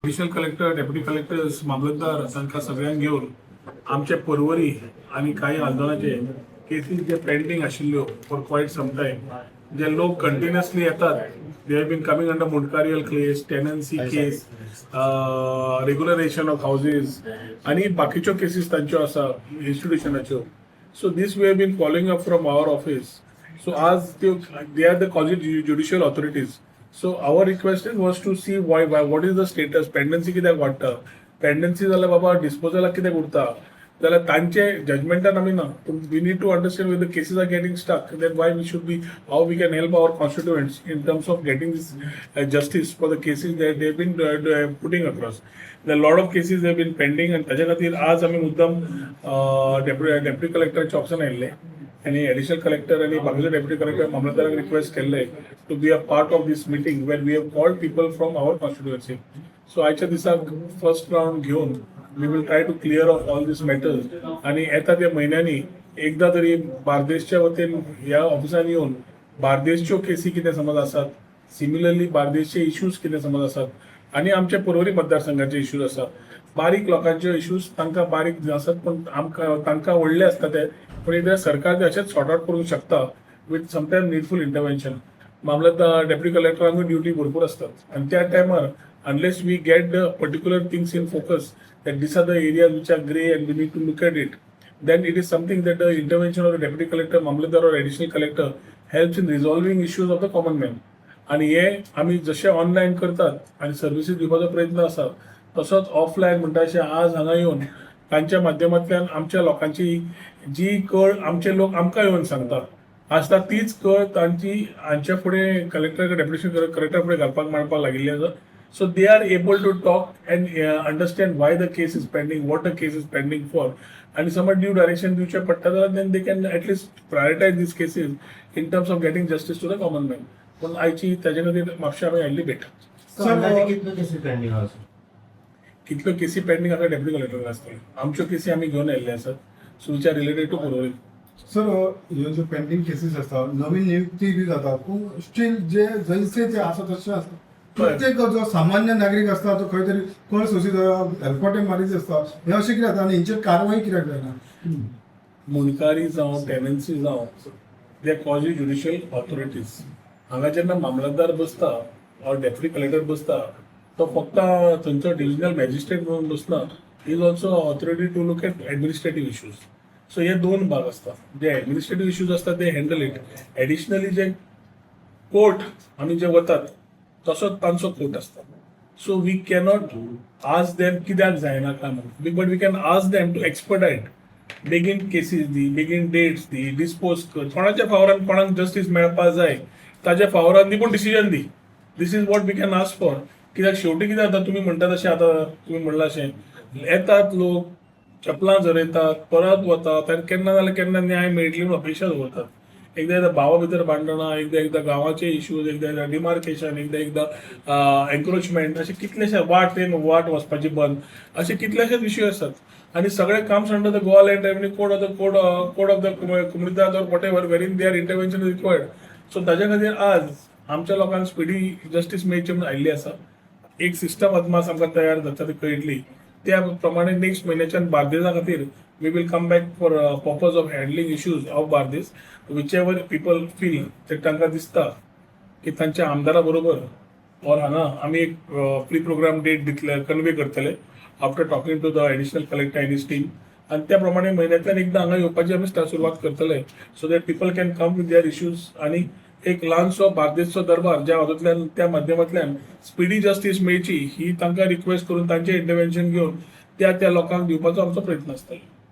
Additional collector, deputy collectors, मामलतदार तांकां सगळ्यांक घेवन आमचे पर्वरी आनी कांय आंदोलनाचे केसीस जे पेंडींग आशिल्ल्यो फॉर क्वायट सम टायम, जे लोक कंटिन्युअसली येतात, they have been coming under mundkarial case, tenancy case, regularisation of houses आनी बाकीच्यो केसीस तांच्यो आसा इन्स्टिट्युशनाच्यो. So this we have been following up from our office. So आज त्यो, they are the quasi judicial authorities. So our request was to see why, what is the status, pendency कित्याक वाडटा, pendency जाल्यार बाबा डिस्पोजलाक कित्याक उरता, जाल्यार तांचे जजमेंटान आमी ना. We need to understand with the cases are getting stuck, then why we should be, how we can help our constituents in terms of getting this justice for the cases that they been putting across. The lot of cases have been pending आनी ताच्या खातीर आज आमी मुद्दम deputy कलेक्टराच्या ऑफिसान आयिल्ले आनी additional collector आनी बाकीचे डेप्युटी कलेक्टर, मामलतदाराक रिक्वेस्ट केल्ले to be a part of this meeting where we have called people from our constituency. So आयच्या दिसाक फर्स्ट रावंड घेवन we will try to clear off all these matters आनी येता त्या म्हयन्यांनी एकदा तरी बार्देसच्या वतीन ह्या ऑफिसान येवन बार्देसच्यो केसी कितें समज आसात, सिमिलरली बार्देसचे इश्यूज कितें समज आसात आनी आमच्या पर्वरी मतदारसंघाचे इश्यूज आसात, बारीक लोकांचे इश्यूज तांकां बारीक आसात पूण आमकां तांकां व्हडले आसता ते, पूण एकदा सरकार ते अशेंच सॉर्ट आउट करूंक शकता with sometime needful intervention. Mamlatdar, deputy कलेक्टरांकूय ड्युटी भरपूर आसतात आनी त्या टायमार unless we get the particular things in focus that these are the areas which are grey and we need to look at it, then it is something that the intervention of the deputy collector, mamlatdar or additional collector helps in resolving issues of the common man. आणि हे आमी जशे online करतात आनी services दिवपाचो प्रयत्न आसा, तसोच ऑफलायन म्हणटा अशें आज हांगा येवन तांच्या माध्यमांतल्यान आमच्या लोकांची जी कळ आमचे लोक आमकां येवन सांगता आसता, तीच कळ तांची हांच्या फुडें कलेक्टर, डेप्युटी कलेक्टर फुडें घालपाक मांडपाक लागिल्ली आसा. So they are able to talk and understand why the case is pending, what the case is pending for, आनी समज ड्यू डायरेक्शन दिवचें पडटा जाल्यार then they can at least prioritize these cases in terms of getting justice to the common man. पूण आयची ताजे खातीर म्हापशा आमी हाडली भेट. सर, अंदाजे कितल्यो केसी पेंडींग आसा? कितल्यो केसी पेंडींग आतां डेप्युटी कलेक्टर आसतले. आमच्यो केसी आमी घेवन आयिल्ले आसात, so which are related to Porvorim. Sir, ह्यो ज्यो पेंडींग केसीस आसता, नवीन नियुक्ती बी जाता पूण स्टील जे जैसे ते आसा तशें आसता. प्रत्येक जो सामान्य नागरीक आसता तो खंय तरी कळ सोसीत हेलपाटे मारीत आसता. हें अशें कितें जाता आनी हेंचेर कारवाय कित्याक जायना? मुंडकारी जावं, टेनन्सी जावं, they quasi judicial authorities. हांगा जेन्ना मामलतदार बसता ऑर डेप्युटी कलेक्टर बसता, तो फक्त थंयचो डिविजनल मॅजिस्ट्रेट म्हणून बसना, is also authority to look at administrative issues. So हे दोन भाग आसता. जे एडमिनिस्ट्रेटीव इश्यूज आसता ते handle it. Additionally J court आमी जे वतात, तसोच तांचो कोर्ट आसता. So we cannot ask them कित्याक जायना काय म्हणून, but we can ask them to expedite, बेगीन केसीस दी, बेगीन डेट्स दी, डिस्पोज कर, कोणाच्या फावरान कोणाक जस्टीस मेळपा जाय ताच्या फावरान दी, पूण decision the. This is what we can ask for. कित्याक शेवटी कितें जाता, तुमी म्हणटा तशें, आतां तुमी म्हणलां अशें, येतात लोक, चपलां झरयतात, परत वतात आनी केन्ना जाल्यार केन्ना न्याय मेळटली म्हणून अपेक्षा दवरतात. एकदा एकदा भावा भितर भांडणां, एकदा एकदा गांवाचे इश्यूज, एकदा एकदा डिमार्केशन, एकदा एकदा एन्क्रोचमेंट, अशे कितलेशे वाट वाट वचपाची बंद, अशे कितलेशेच इश्यू आसात आनी सगळे comes under the Goa Land Revenue Code of the code of the comunidade or whatever wherein their intervention is required. So ताच्या खातीर आज आमच्या लोकांक स्पिडी जस्टीस मेळची म्हणून आयिल्ली आसा. एक सिस्टम अदमास आमकां तयार जाता ती कळटली. त्या प्रमाणे नेक्स्ट म्हयन्याच्यान बार्देजा खातीर we will come back for purpose of handling issues of Bardez. Whichever people feel ते तांकां दिसता की तांच्या आमदारा बरोबर ऑर हांगा आमी एक प्री प्रोग्राम डेट दितले, कन्वे करतले after talking to the additional collector and his team, आनी त्या प्रमाणे म्हयन्यांतल्यान एकदां हांगा येवपाची आमी सुरवात करतले so that people can come with their issues आनी एक ल्हानसो बार्देसचो दरबार ज्या हातूंतल्यान त्या माध्यमांतल्यान स्पिडी जस्टीस मेळची ही तांकां रिक्वेस्ट करून तांचें इंटरवेन्शन घेवन त्या त्या लोकांक दिवपाचो आमचो प्रयत्न आसतलो.